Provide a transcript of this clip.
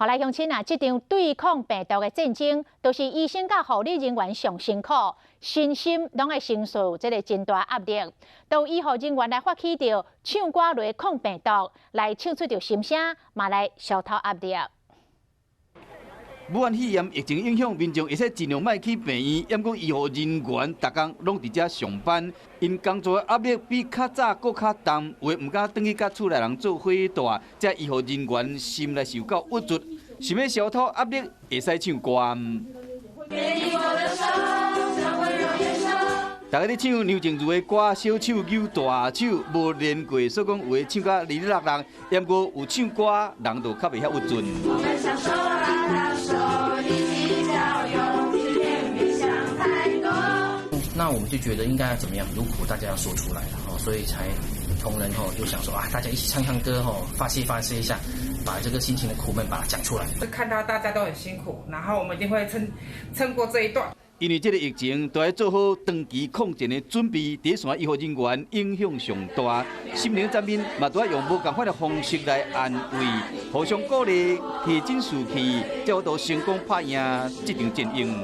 好來，鄉親啊，這場對抗病毒的戰爭，都是醫生佮護理人員上辛苦，身心攏會承受這个真大壓力。都醫護人員來發起著唱歌來抗病毒，來唱出著心聲，嘛來消除壓力。武漢肺炎疫情影響，民眾會使盡量莫去病院，毋過醫護人員逐工攏佇遮上班，𪜶工作的壓力比較早閣較重，有的毋敢轉去佮厝內人做伙蹛，這醫護人員心內是有夠鬱卒，想欲消除壓力，會使唱歌。給你我的手，大家咧唱梁靜茹的歌，小手搝大手，無練過，所以講有的唱甲離離落落，毋過有唱歌，人就較袂遐鬱卒。我們小手拉大手，一起加油，別想太多。那我們就覺得應該要怎麼樣？有苦大家要說出來，哦，所以才同仁吼就想說啊，大家一起唱唱歌吼，發洩發洩一下，把這個心情的苦悶把它講出來。看到大家都很辛苦，然後我們一定會撐撐過這一段。因為這个疫情，都愛做好長期抗戰的準備。第一線醫護人員影響上大，心靈層面嘛都愛用無仝款的方式來安慰，互相鼓勵，提振士氣，才有法度成功拍贏這場戰役。